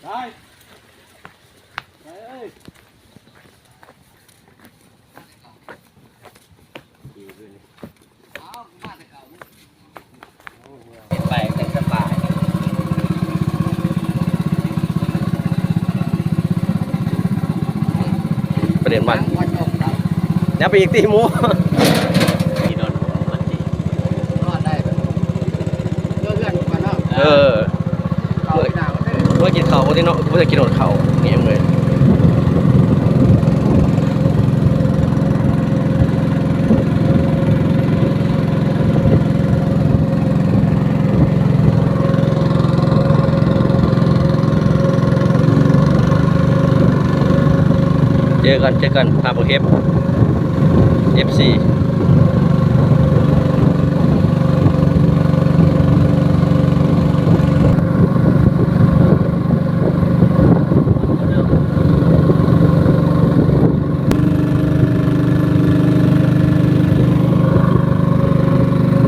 ໄປ ໄປເອີຍ ໄປ ໄປສະບາຍ ປະເດັນມັນ ຍັບໄປອີກຕິໝູ່ ທີ່ນອນ ເອີ ເມື່ອກິນເຂົ້າ ບໍ່ໄດ້ເນາະ ບໍ່ໄດ້ກິນຮອດເຂົ້າ ແຮງເລີຍ. ເຈີກັນ ເຈີກັນ ພາບໍ່ເຮັບ ເອັຟຊີ.